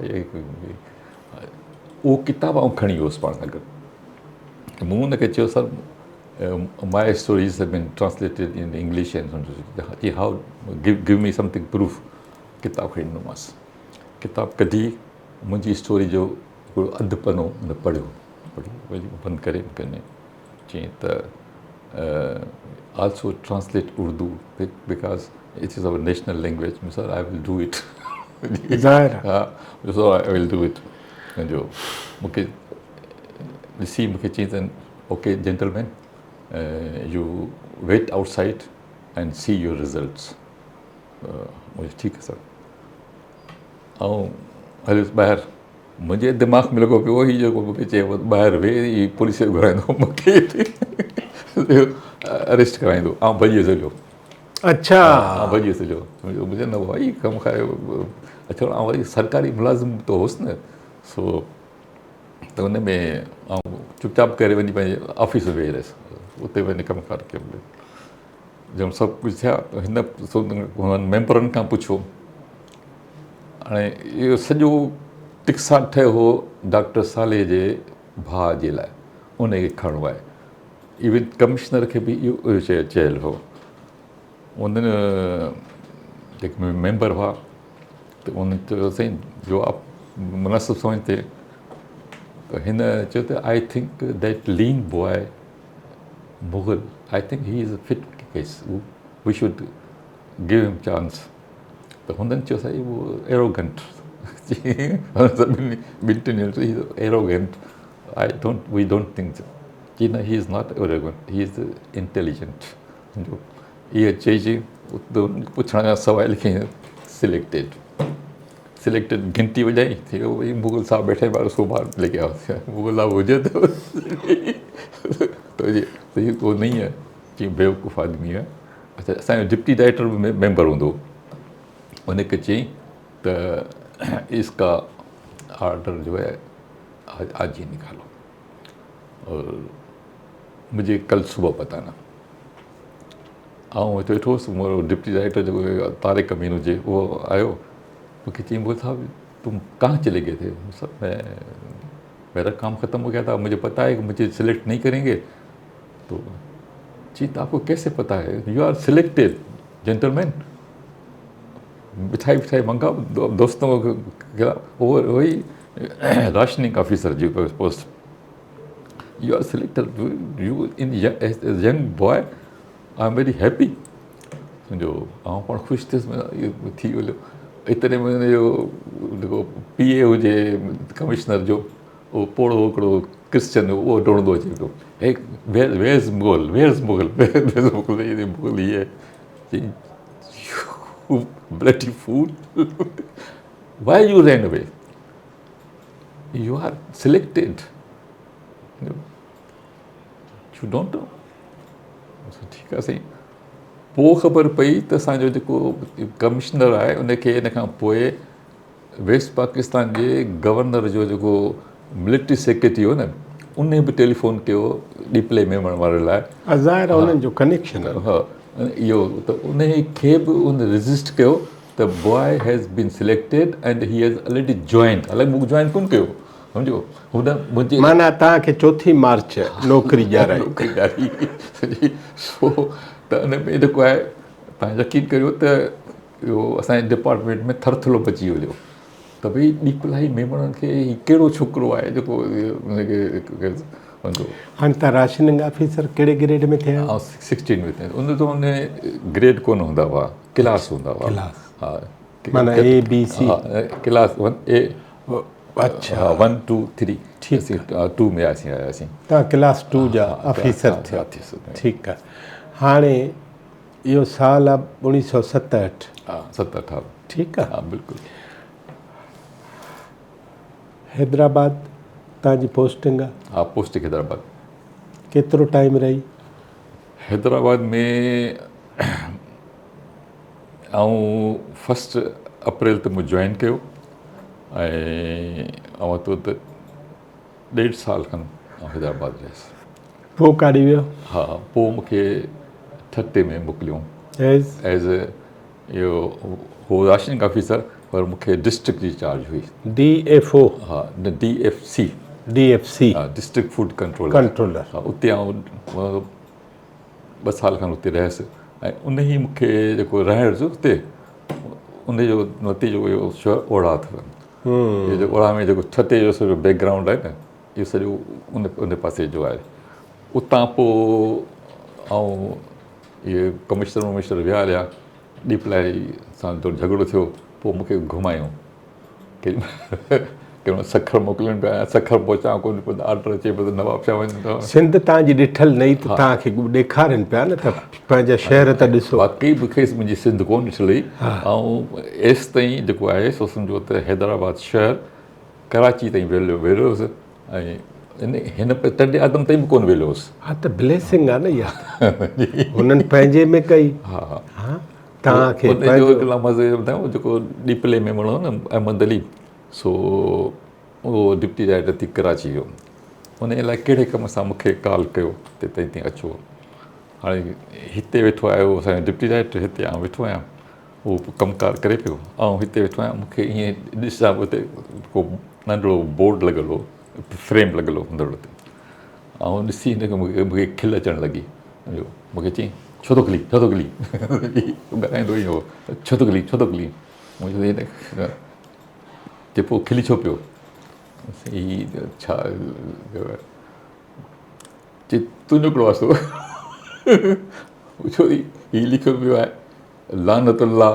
Speaker 2: اهو ڪتاب آئون کڻي ويو هوس پاڻ سان گڏ مون ان کي چيو sir my stories have been translated in English and how give me something proof ڪتاب کڻي ڏنومانس ڪتاب ڪڍي منهنجي اسٽوري جو هڪڙو اڌ پنو هن پڙهيو پڙهي بند ڪري مون کي چيائين ته also translate Urdu because it is our national language sir I will do it
Speaker 1: ظاهر
Speaker 2: ها سر I will do it جو مون کي ڏسي مون کي چيائين ته okay gentleman you wait outside and see your results مون چيو ٺيڪ آهي سر آئون هليس ٻاهر منهنجي دماغ ۾ لڳو پيو هي جيڪو مونکي چيو ٻاهر ويهه هي پوليس کي گهرائيندو مونکي اريسٽ ڪرائيندو آئون ڀڄي ويس هليو
Speaker 1: اڇا
Speaker 2: آئون ڀڄي ويس هليو منهنجو نه ڀائي ڪم کايو اڇا آئون وري سرڪاري ملازم ته هوس نه سو ته ان ۾ آئون چپ چاپ ڪري وڃي پنهنجي آفيس ۾ ويهي رهيس اتي وڃي ڪم ڪار ڪيم جب سڀ ڪجهه ٿيا ته هن هنن ميمبرن کان پڇيو هاڻي اهو سڄو ٽڪساٽ ٺهيو هو ڊاڪٽر صالح جي ڀاء جي لاء ان کي کڻڻو آهي ايون ڪمشنر کي به اهو چيل هو انهن جيڪي ميمبر هئا ته انهن چيو سائين جو آپ مناسب سمجهتي ته هن چيو ته I think that lean boy Mughal I think he is a fit case we should give him chance ته هنن چيو سائين اهو ايروگنٽ سڀني ٻن ٽن ڄڻن چيو he arrogant I don't we don't think چي نه he is not arrogant he is intelligent سمجهو اهو چئي چئي پڇڻ کان سواء لکي سليڪٽيڊ سليڪٽيڊ گهنٽي وڄائي ٿي ويو ڀئي مغل صاحب بيٺا بار صوبا ليڪي آؤ مغل صاحب هجي ته ته هي ڪو نہیں هي چي بيوقوف آدمي هي اڇا اسانجو ڊپٽي ڊائريڪٽر به ميمبر هوندو هو ان کي چيائين ته اس کا آرڊر جو هي آج هي نڪالو اور مجهي ڪل صبح بتانا. آئون اتي ويٺو هوس مون ڊپٽي ڊائريڪٽر جيڪو طارق امين هجي اهو آيو مون کي چيائين مغل صاحب تم ڪهان چلي گئي ٿي سر مين ميرا ڪام ختم هو گيا ٿا مجهي پتا هي ڪه مجهي سليڪٽ نهين ڪرين گي تو چي ته آپ ڪو ڪيسي پتا هي يو آر سليڪٽيڊ جينٽلمين مٺائي وٺائي منگاؤ دوستون کي اهو وئي راشننگ آفيسر جي post you are selected you in young boy I am very happy سمجهو آئون پاڻ خوش ٿيس اهو ٿي ويو ايتري ۾ هن جو جيڪو پي اي هجي ڪمشنر جو اهو پوڙهو هڪڙو ڪرسچن هو اهو ڊوڙندو اچي پيو هي where is Mughal where is Mughal where is Mughal Mughal هي چئي you bloody fool why you ran away you are selected you don't know ٺيڪ آهي سائين پوء خبر پئي ته اسانجو جيڪو ڪمشنر آهي ان کي ان کان پوء ويسٽ پاڪستان جي گورنر جو جيڪو ملٽري سيڪريٽري هو نه ان به ٽيليفون ڪيو ڏيپلي ميمڻ واري لاء
Speaker 1: ظاهر آهي انهن جو ڪنيڪشن آهي
Speaker 2: ها اهو ته ان کي به ان ريزسٽ ڪيو ته boy has been selected and he has already joined حالانڪه مون جوائن ڪونه ڪيو سمجهو هن منهنجي
Speaker 1: معنيٰ توهان کي چوٿين مارچ نوڪري ڏيارائي
Speaker 2: نوڪري ڏياري سو ته ان ۾ جيڪو آهي توهان يقين ڪريو ته اهو اسان جي ڊپارٽمينٽ ۾ ٿرٿلو مچي ويو ته ڀئي ڏيپلائي ميمڻن کي هي ڪهڙو ڇوڪرو آهي جيڪو هن کي
Speaker 1: هاڻي تان راشننگ آفيسر ڪهڙي گريڊ ۾ ٿيا آهيو؟
Speaker 2: آئون سڪسٽين ۾ ٿيس ان زماني ۾ گريڊ ڪونه هوندا هئا ڪلاس هوندا هئا
Speaker 1: ڪلاس ها معنيٰ اي بي سي
Speaker 2: ها ڪلاس ون اي
Speaker 1: اڇا
Speaker 2: ون ٽو ٿري ٺيڪ ٽو ۾ آياسين آياسين
Speaker 1: تان ڪلاس ٽو جا آفيسر ٿيا ٺيڪ آهي هاڻي اهو سال آ اوڻيهه سؤ ستهٺ.
Speaker 2: ها ستهٺ ها.
Speaker 1: ٺيڪ آ.
Speaker 2: ها بلڪل.
Speaker 1: حيدرآباد تان جي پوسٽنگ آ.
Speaker 2: ها پوسٽنگ حيدرآباد.
Speaker 1: ڪيترو ٽائيم رهي؟
Speaker 2: حيدرآباد ۾ آئون فرسٽ اپريل تي مون جوائن ڪيو ۽ آئون اتو ته ڏيڍ سال کن آئون حيدرآباد رهيس.
Speaker 1: پوء ڪاڏي ويو؟
Speaker 2: ها پوء مون کي ٺٽي ۾ موڪليائون.
Speaker 1: ايز؟
Speaker 2: ايز اهو هو راشننگ آفيسر پر مون کي ڊسٽرڪٽ جي چارج هئي.
Speaker 1: D F O?
Speaker 2: ها نه D F C.
Speaker 1: D F C.
Speaker 2: ها ڊسٽرڪٽ فوڊ ڪنٽرولر.
Speaker 1: ڪنٽرولر.
Speaker 2: ها اتي آئون ٻه سال کن اتي رهيس ۽ ان ئي مون کي جيڪو رهڻ جو اتي ان جو نتيجو اهو شهر اوڙاهه اٿو. اهو جيڪو اوڙاهه ۾ جيڪو ٺٽي جو سڄو بيڪ گرائونڊ آهي نه اهو سڄو ان ان پاسي جو آهي. اتان پوء آئون اهي ڪمشنر ومشنر ويا هليا ڏيپلائي سان ٿورو جهڳڙو ٿيو پوء مون کي گهمايائون ڪيڏي مهل ڪيڏي مهل سکر موڪلين پيا سکر پهچان ڪونه پيو ته آرڊر اچي پيو ته نوابشاهه وڃ ته
Speaker 1: سنڌ تان جي ڏٺل نه ئي ته تان کي ڏيکارين پيا نه ته پنهنجا شهر ته ڏسو.
Speaker 2: واقعي به کيس منهنجي سنڌ ڪونه ڏٺل هئي. آئون ايستائين جيڪو آهي سو سمجهو ته حيدرآباد شهر ڪراچي تائين ويل ويل هوس ۽ ان هن ٽنڊي آدم تائين به ڪونه ويل هوس.
Speaker 1: ها ته بليسنگ آ نه اها هنن پنهنجي ۾ ڪئي.
Speaker 2: ها
Speaker 1: ها توهان کي
Speaker 2: ان جو هڪ مزي جو ٻڌايان جيڪو ڏيپلي ميمڻ هو نه احمد علي سو اهو ڊپٽي ڊائريڪٽر ٿي ڪراچي ويو ان الائي ڪهڙي ڪم سان مون کي ڪال ڪيو ته تائين تائين اچو هاڻي هتي ويٺو آهي اهو اسان جو ڊپٽي ڊائريڪٽر هتي آئون ويٺو آهيان اهو ڪم ڪار ڪري پيو آئون هتي ويٺو آهيان مون کي ائين ڏسان اتي ڪو ننڍڙو بورڊ لڳل هو فريم لڳل هو ننڍڙو تي آئون ڏسي هن کي مون کي کل اچڻ لڳي مون کي چيائين ڇو ٿو کلين ڇو ٿو کلين ڳالهائيندو ئي هو ڇو ٿو کلين ڇو ٿو کلين مون چيو چي پوء کلي ڇو پيو؟ هي ڇا چي تنهنجو ڪهڙو واسطو؟ ڇو هي لکيو پيو آهي لعنت الله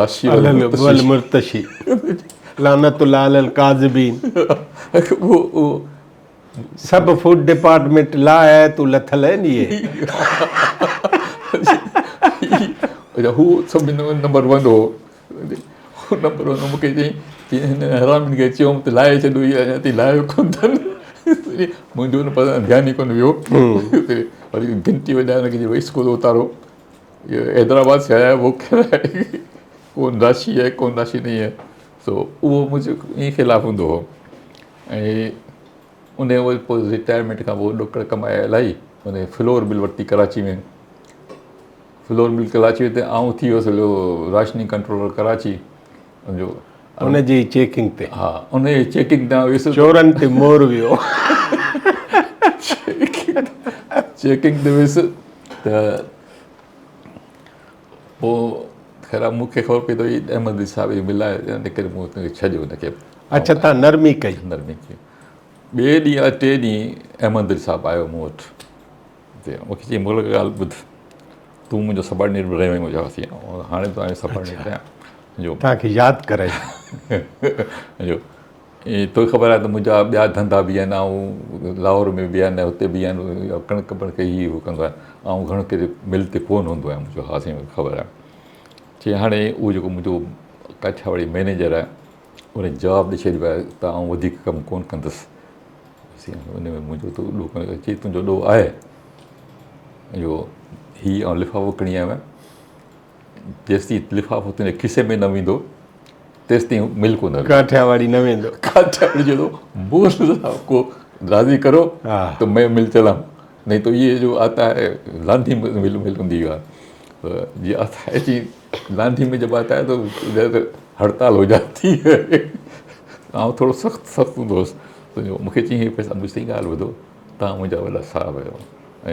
Speaker 2: راشي
Speaker 1: والمرتشي لعنت الله علي الڪاذبين
Speaker 2: اهو
Speaker 1: سڀ فوڊ ڊپارٽمينٽ لاء آيتون لٿل آهن اهي.
Speaker 2: هو سڀني ۾ نمبر ون هو نمبر ون مون کي چيائين چيائين هن حرامين کي چيوم ته لاهي ڇڏو اهي اڃا تائين لاهيو ڪونه اٿن منهنجو ان پاسي ڌيان ئي ڪونه ويو وري گهنٽي وڄائي هن کي چيو ڀئي اسڪول اتارو حيدرآباد سي آيا وو ڪهه رها هي ڪون راشي هي ڪون راشي نهين هي سو اهو منهنجو ائين خلاف هوندو هو ۽ ان وري پوء رٽائرمينٽ کان پوء ڏوڪڙ ڪمايا الاهي ان فلور مل ورتي ڪراچي ۾ فلور مل ڪراچي تي آئون ٿي ويس هليو راشني ڪنٽرولر ڪراچي جو
Speaker 1: ان جي چيڪنگ تي.
Speaker 2: ها ان جي چيڪنگ تي آئون ويس.
Speaker 1: چورن تي مور ويو.
Speaker 2: چيڪنگ تي ويس ته پوء خير مون کي خبر پئي ته هي احمد علي صاحب جي مل آهي ان ڪري مون ڇڏيو ان کي.
Speaker 1: اڇا تان نرمي ڪئي.
Speaker 2: نرمي ڪئي. ٻئي ڏينهن يا ٽئين ڏينهن احمد علي صاحب آيو مون وٽ ته مون کي چيائين مغل ڳالهه ٻڌ تون منهنجو سبارڊينيٽ به رهيو آهين مون چيو ها سائين هاڻي به توهان جو سبارڊينيٽ آهيان جو
Speaker 1: توهان کي ياد ڪرائي
Speaker 2: جو توکي خبر آهي ته منهنجا ٻيا ڌنڌا به آهن آئون لاهور ۾ به آهن هتي به آهن ڪڻڪ بڻڪ هي هو ڪندو آهيان آئون گهڻو ڪري مل تي ڪونه هوندو آهيان مون چيو ها سائين مون کي خبر آهي چي هاڻي اهو جيڪو منهنجو ڪاٺياواڙي مئنيجر آهي ان جواب ڏئي ڇڏيو آهي ته آئون وڌيڪ ڪم ڪونه ڪندس. ان ۾ منهنجو ته ڏوهه ڪونهي. چي تنهنجو ڏوهه آهي جو هي آئون لفافو کڻي آيو آهيان، جيستائين لفافو تنهنجي کيسي ۾ نه ويندو تيستائين مل ڪونه هلندو.
Speaker 1: ڪاٺياواڙي نه ويندو.
Speaker 2: ڪاٺياواڙي چئي ٿو مون صاحب کو راضي ڪرو تو مين مل چلان نهين تو يي جو آتا هي لانڍي ۾ مل مل هوندي هئي تو يي آتا هي جي لانڍي ۾ جب آتا هي تو هڙتال هو جاتي هي آئون ٿورو سخت سخت هوندو هوس مون کي چيائين هي پئسا مون سائين ڳالهه ٻڌو توهان منهنجا وڏا صاحب آهيو ۽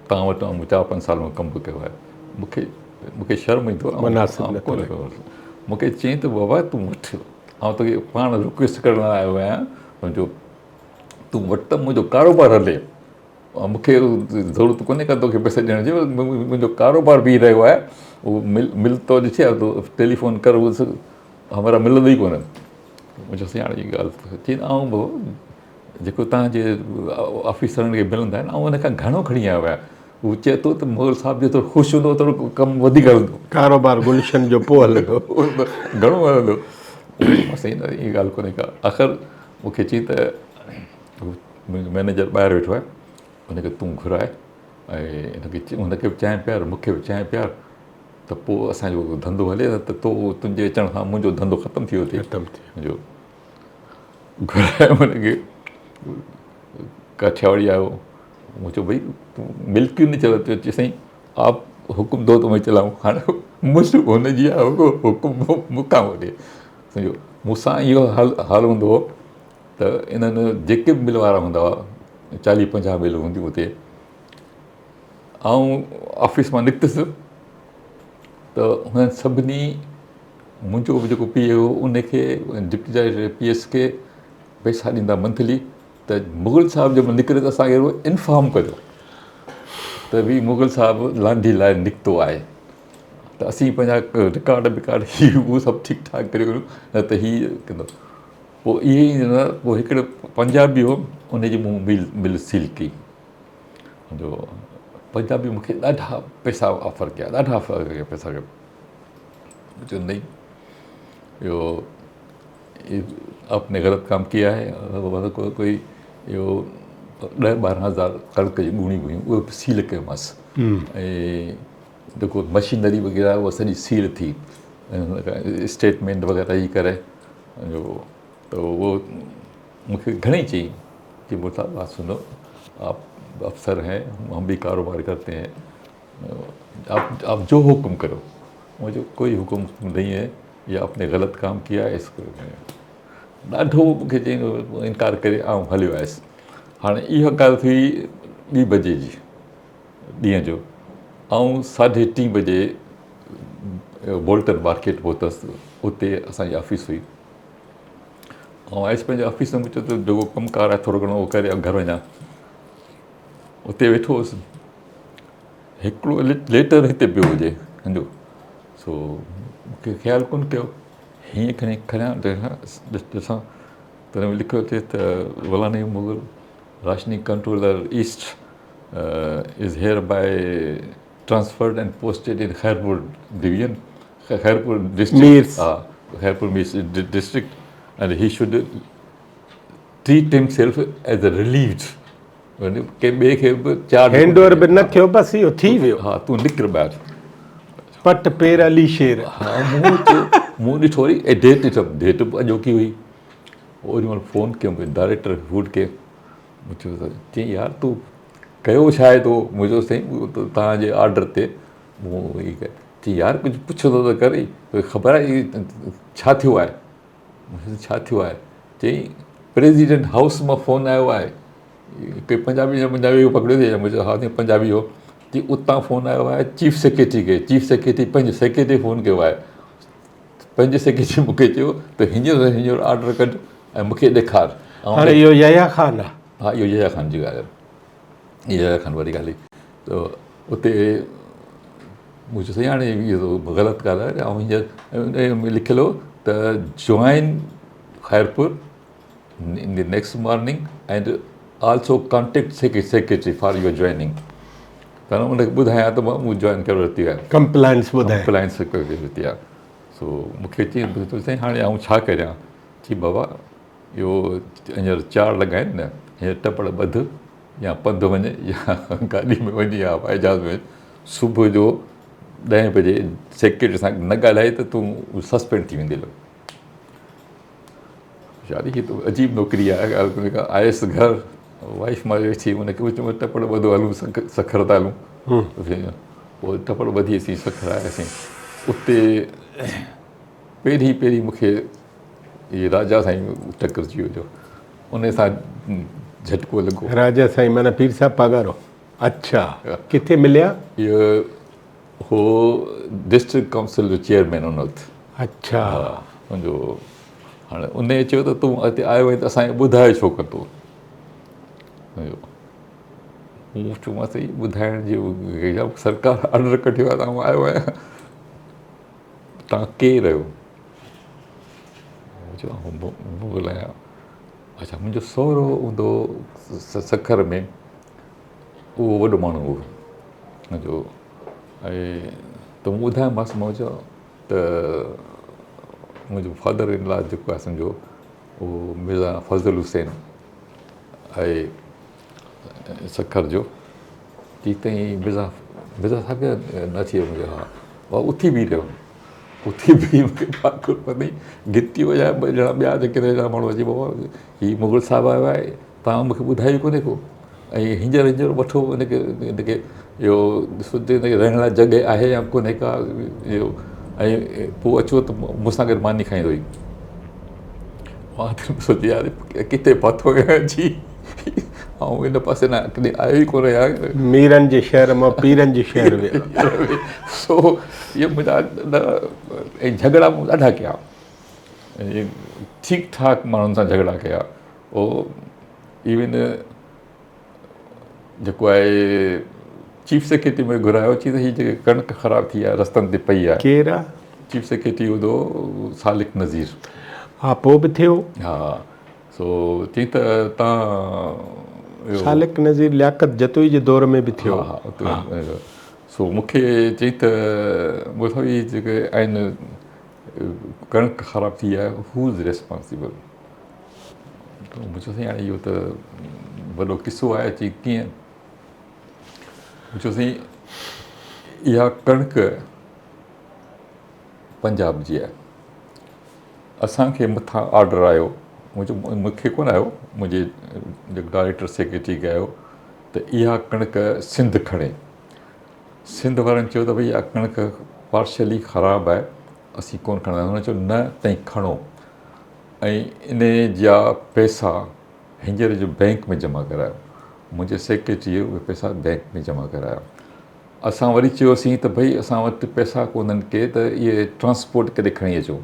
Speaker 2: توهان وٽ آئون چار پنج سال مان ڪم به ڪيو آهي مون کي مون کي شرم ايندو مون کي چيائين ته بابا تون وٺ آئون توکي پاڻ رڪويسٽ ڪرڻ لاء آيو آهيان جو تون وٺ ته منهنجو ڪاروبار هلي مون کي ضرورت ڪونهي ڪا توکي پئسا ڏيڻ جي منهنجو ڪاروبار بيهي رهيو آهي اهو مل مل تو ڏٺي آهي تو ٽيليفون ڪر اهو همرا ملندو ئي ڪونه مون چيو سائين هاڻي هي ڳالهه چئي آئون به جيڪو توهان جي آفيسرن کي ملندا آهن آئون ان کان گهڻو کڻي آيو آهيان هو چئي ٿو ته مغل صاحب جيترو خوش هوندو اوترو ڪم وڌيڪ هلندو
Speaker 1: ڪاروبار گلشن جو پوء هلندو
Speaker 2: گهڻو هلندو سائين نه هي ڳالهه ڪونهي ڪا آخر مون کي چئي ته منهنجو مئنيجر ٻاهر ويٺو آهي ان کي تون گهراء ۽ هن کي هن کي به چانهه پيار مون کي به چانهه پيار ته پوء اسان جو ڌنڌو هلي نه ته تو تنهنجي اچڻ سان منهنجو ڌنڌو ختم ٿي ويو ٿي
Speaker 1: ختم ٿي
Speaker 2: جو گهرايم هن کي ڪاٺياواڙي آيو مون چيو ڀئي تون مل ڪيون نه چلاتي چي سائين آپ حڪم دو ته مين چلائون هاڻي مل هن جي آهي حڪم مون کان وٺي سمجهو مون سان اهو حال حال هوندو هو ته انهن جيڪي به مل وارا هوندا هئا چاليهه پنجاهه ملون هونديون اتي آئون آفيس مان نڪتس ته هنن سڀني منهنجو به جيڪو پي اي هو ان کي ڊپٽي ڊائريڪٽر پي ايس کي پئسا ڏيندا منٿلي ته مغل صاحب جنهن مهل نڪري ته اسان کي رڳو انفارم ڪجو ته ڀي مغل صاحب لانڍي لاء نڪتو آهي ته اسين پنهنجا رڪارڊ بڪارڊ هي هو سڀ ٺيڪ ٺاڪ ڪري وڃون نه ته هي ڪندو پوء اهي ئي نه پوء هڪڙو پنجابي هو ان جي مون مل مل سيل ڪئي جو پنجابي مون کي ڏاڍا پئسا آفر ڪيا ڏاڍا آفر ڪيا پئسا ڪيا مون چيو نہیں اهو آپ ني غلط ڪام ڪيا هي ڪوئي اهو ڏهه ٻارهن هزار ڪڻڪ جون ڳوڻيون هيون اهي به سيل ڪيومانس ۽ جيڪو مشينري وغيره اها سڄي سيل ٿي اسٽيٽمينٽ وغيره هي ڪري جو ته اهو مون کي گهڻي چئي چي مون صاحب بات سنو آپ افسر هين هم بي ڪاروبار ڪرتي هين آپ آپ جو حڪم ڪرو مون چيو ڪوئي حڪم نهين هي يا آپ ني غلط ڪام ڪيا هي اس ڪو ڏاڍو مون کي چئي انڪار ڪري آئون هليو آيس هاڻي اها ڳالهه ٿي ٻي بجي جي ڏينهن جو آئون ساڍي ٽين بجي بولٽن مارڪيٽ پهتس اتي اسانجي آفيس هئي آئون آيس پنهنجي آفيس ۾ مون چيو ته جيڪو ڪم ڪار آهي ٿورو گهڻو اهو ڪري گهر وڃان اتي ويٺو هوس هڪڙو ليٽر هتي پيو هجي سمجهو سو مون کي خيال ڪونه ڪيو هيئن کڻي کڻان ڏسان ته ان ۾ لکيو اٿئي ته غلام Mughal rationing controller east is hereby transferred and posted in Khairpur division Khairpur district ها Khairpur Mirs district and he should treat himself as a relieved ڪنهن ٻئي کي به چارج
Speaker 1: هينڊ اوور به نه ٿيو بس اهو ٿي ويو.
Speaker 2: ها تون نڪر ٻاهر.
Speaker 1: پٽ پير علي شير.
Speaker 2: ها مون چيو مون ڏٺو وري ۽ ڊيٽ ڏٺم ڊيٽ به اڄوڪي هئي اوڏي مهل فون ڪيم ڊائريڪٽر فوڊ کي مون چيو ته چيائين يار تو ڪيو ڇا آهي تو مون چيو سائين اهو ته توهان جي آرڊر تي مون هي چي يار ڪجهه پڇندو ته ڪر ئي توکي خبر آهي ڇا ٿيو آهي؟ مون چيس ڇا ٿيو آهي؟ چيائين پريزيڊنٽ هائوس مان فون آيو آهي. ڪوئي پنجابي يا پنجابي کي پڪڙيو اٿئي مون چيو ها سائين پنجابي هو. چي اتان فون آيو آهي چيف سيڪريٽري کي چيف سيڪريٽري پنهنجي سيڪريٽري فون ڪيو آهي. پنهنجي سيڪريٽري مون کي چيو ته هينئر هينئر آرڊر ڪڍ ۽ مون کي ڏيکار.
Speaker 1: هاڻي اهو يحيٰ خان آهي.
Speaker 2: ها اهو يحيٰ خان جي ڳالهه آهي. يحيٰ خان واري ڳالهه هئي ته اتي مون چيو سائين هاڻي اهو ته غلط ڳالهه آهي آئون هينئر ان ۾ لکيل هو ته join Khairpur in the next morning and also contact secretary for your joining ته ان کي ٻڌايان ته مون جوائن ڪري ورتي آهي
Speaker 1: ڪمپلائنس ٻڌايان
Speaker 2: ڪمپلائنس ڪري ورتي آهي سو مون کي چي سائين هاڻي آئون ڇا ڪريان چي بابا اهو هينئر چار لڳا آهن نه هينئر ٽپڙ ٻڌ يا پنڌ وڃ يا گاڏي ۾ وڃ يا هوائي جهاز ۾ وڃ صبح جو ڏهين بجي سيڪريٽري سان نه ڳالهائي ته تون سسپينڊ ٿي ويندين. يار هي ته عجيب نوڪري آهي آيس گهر وائيف مان ويٺي ان کي چيو ٽپڙ ٻڌو هلون سکر ٿا هلون پوء ٽپڙ ٻڌي اسين سکر آياسين اتي پهرين پهرين مون کي هي راجا سائين ٽڪرجي ويو ان سان جهٽڪو لڳو.
Speaker 1: راجا سائين معنيٰ پير صاحب پاڳارو. اڇا ڪٿي مليا؟
Speaker 2: اهو هو ڊسٽرڪٽ ڪائونسل جو چيئرمين ان وقت.
Speaker 1: اڇا.
Speaker 2: ها ان جو هاڻي ان چيو ته تون هتي آيو آهين ته اسان کي ٻڌايو ڇو ڪونه تو؟ مون چيومانس سائين ٻڌائڻ جي سرڪار آرڊر ڪڍيو آهي ته آئون آيو آهيان توهان ڪير آهيو؟ مون چيو آئون مغل آهيان. اڇا منهنجو سهرو هوندو هو سکر ۾ اهو وڏو ماڻهو هو جو ۽ ته مون ٻڌايومانس مان چيو ته منهنجو فادر ان لا جيڪو آهي سمجهو اهو مرزا فضل حسين آهي سکر جو چي تائين مرزا مرزا صاحب نه اچي ويو منهنجو ها اٿي بيهي رهيو اتي به مون کي ڀاڪر پاتائين، گتي وڄائي ٻه ڄڻا ٻيا جيڪي رهيا ماڻهو اچي بابا هي مغل صاحب آيو آهي توهان مون کي ٻڌايو ئي ڪونهي ڪو ۽ هينئر هينئر وٺو ان کي ان کي اهو ڏسو ته هن کي رهڻ لاء جڳهه آهي يا ڪونهي ڪا اهو ۽ پوء اچو ته مون سان گڏ ماني کائيندو هي مان ته سوچيو يار ڪٿي ڦاٿو آهيان اچي آئون ان پاسي نه ڪڏهن آيو ئي ڪونه آهيان.
Speaker 1: ميرن جي شهر مان پيرن جي شهر ويو.
Speaker 2: سو اهي منهنجا ۽ جهڳڙا مون ڏاڍا ڪيا ٺيڪ ٺاڪ ماڻهن سان جهڳڙا ڪيا او ايون جيڪو آهي چيف سيڪريٽري مون کي گهرايو چي ته هي جيڪي ڪڻڪ خراب ٿي آهي رستن تي پئي آهي.
Speaker 1: ڪير آ؟
Speaker 2: چيف سيڪريٽري هوندو سالڪ نذير.
Speaker 1: ها پوء به ٿيو.
Speaker 2: ها سو چيائين ته تان
Speaker 1: سالڪ نذير لياقت جتوئي جي دور ۾ به ٿيو.
Speaker 2: ها ها سو مون کي چيائين ته مون صاحب هي جيڪي آهن ڪڻڪ خراب ٿي آهي هو از ريسپانسبل مون چيو سائين هاڻي اهو ته وڏو قصو آهي چي ڪيئن مون چيو سائين اها ڪڻڪ پنجاب جي آهي اسان کي مٿان آرڊر آيو مون چيو مون کي ڪونه آيو منهنجي جيڪو ڊائريڪٽر سيڪريٽري کي آيو ته اها ڪڻڪ سنڌ کڻي سنڌ وارن چيو ته ڀئي اها ڪڻڪ پارشلي خراب آهي اسين ڪونه کڻنداسين هن چيو نه تئين کڻو ۽ ان جا پئسا هينئر جو بئنڪ ۾ جمع ڪرايو منهنجي سيڪريٽري اهي پئسا بئنڪ ۾ جمع ڪرايا اسان وري چيوسين ته ڀئي اسان وٽ پئسا ڪونهن ڪي ته اهي ٽرانسپورٽ ڪري کڻي اچو.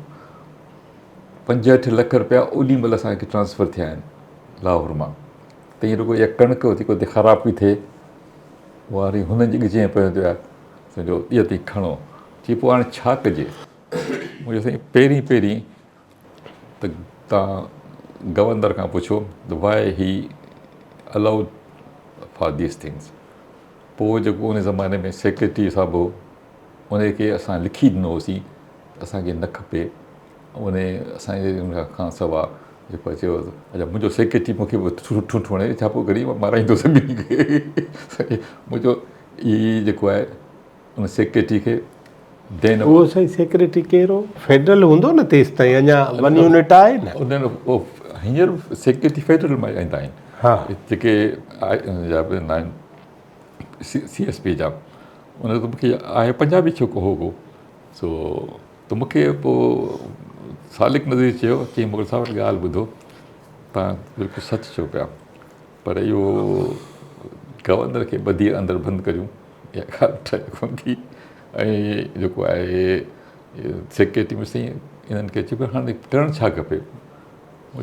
Speaker 2: 65 لک رپيا اوڏي مهل اسان کي ٽرانسفر ٿيا آهن لاهور مان ته ائين رڳو اها ڪڻڪ اتي ڪو خراب پئي ٿئي اها وري هنن جي ڳچيء ۾ پوندي آهي سمجهو اها تئين کڻو چي پوء هاڻي ڇا ڪجي مون چيو سائين پهرين پهرين ته توهان گورنر کان پڇو ته why he allowed for these things پوء جيڪو ان زماني ۾ سيڪريٽري صاحب هو ان کي اسان لکي ڏنو هوسين ته اسان کي نه کپي ان اسان جي ان کان سوا جيڪو چيو اڇا منهنجو سيڪريٽري مون کي به ٺونٺو هڻي ڇا پيو ڪرين مارائيندو سڀني کي منهنجو هي جيڪو آهي ان سيڪريٽري کي
Speaker 1: دين اهو سائين سيڪريٽري ڪير هو فيڊرل هوندو نه تيستائين اڃا ون يونٽ آهي نه
Speaker 2: ان هينئر سيڪريٽري فيڊرل مان ايندا آهن
Speaker 1: ها
Speaker 2: جيڪي آهن سي ايس پي جا ان ته مونکي آهي پنجابي ڇوڪرو هو ڪو سو ته مونکي پوء سالڪ نظير چيو چي مغل صاحب ڳالهه ٻڌو تان بلڪل سچ چئو پيا پر اهو گورنر کي ٻڌي اندر بند ڪريون اها ڳالهه ٺهي ڪونه ٿي ۽ جيڪو آهي سيڪريٽري ۾ سائين انهن کي چيو هاڻي ڪرڻ ڇا کپي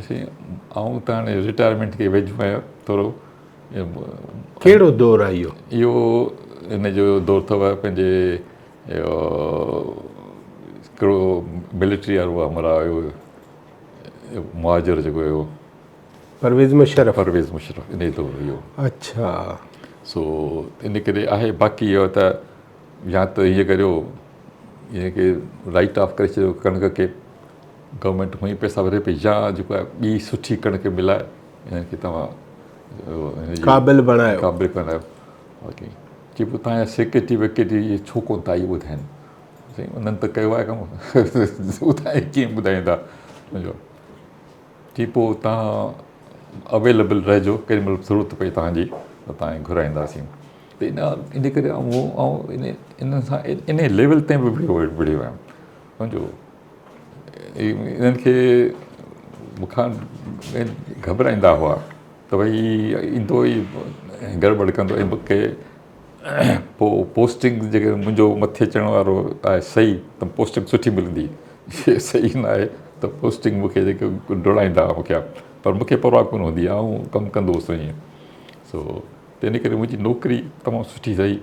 Speaker 2: سائين آئون ته هاڻي رٽائرمينٽ کي ويجهو آهيان ٿورو
Speaker 1: ڪهڙو دور آهي اهو؟
Speaker 2: اهو ان جو دور اٿو پنهنجي اهو هڪڙو ملٽري وارو همراهه هيو مهاجر جيڪو هيو
Speaker 1: پرويز مشرف
Speaker 2: پرويز مشرف ان جو دور هيو.
Speaker 1: اڇا.
Speaker 2: سو ان ڪري آهي باقي اهو ته يا ته هيئن ڪريو ان کي رائيٽ آف ڪري ڇڏيو ڪڻڪ کي گورنمينٽ هونئن ئي پئسا وٺي پئي يا جيڪو آهي ٻي سٺي ڪڻڪ ملائي انهن کي توهان
Speaker 1: قابل بڻايو
Speaker 2: قابل بڻايو باقي چي پوء توهان جا سيڪريٽري ويڪريٽري اهي ڇو ڪونه ٿا اهي ٻڌائين سائين انهن ته ڪيو آهي ڪم ٻڌائي ڪيئن ٻڌائيندا سمجهو چي پوء توهان اويليبل رهجو ڪيڏي مهل ضرورت پئي توهان جي ته توهان کي گهرائينداسين ته ان ان ڪري آئون آئون ان سان ان ليول تائين به وڙهيو وڙهيو آهيان سمجهو انهن کي مون کان گهٻرائيندا هئا ته ڀئي ايندو ئي گڙٻڙ ڪندو ۽ مون کي پوء پوسٽنگ جيڪڏهن منهنجو مٿي چڙهڻ وارو آهي صحيح ته پوسٽنگ سٺي ملندي جي صحيح نه آهي ته پوسٽنگ مون کي جيڪي ڊوڙائيندا هئا مون کي پر مون کي پرواهه ڪونه هوندي آئون ڪم ڪندو هوس ائين سو تنهن ڪري منهنجي نوڪري تمام سٺي رهي.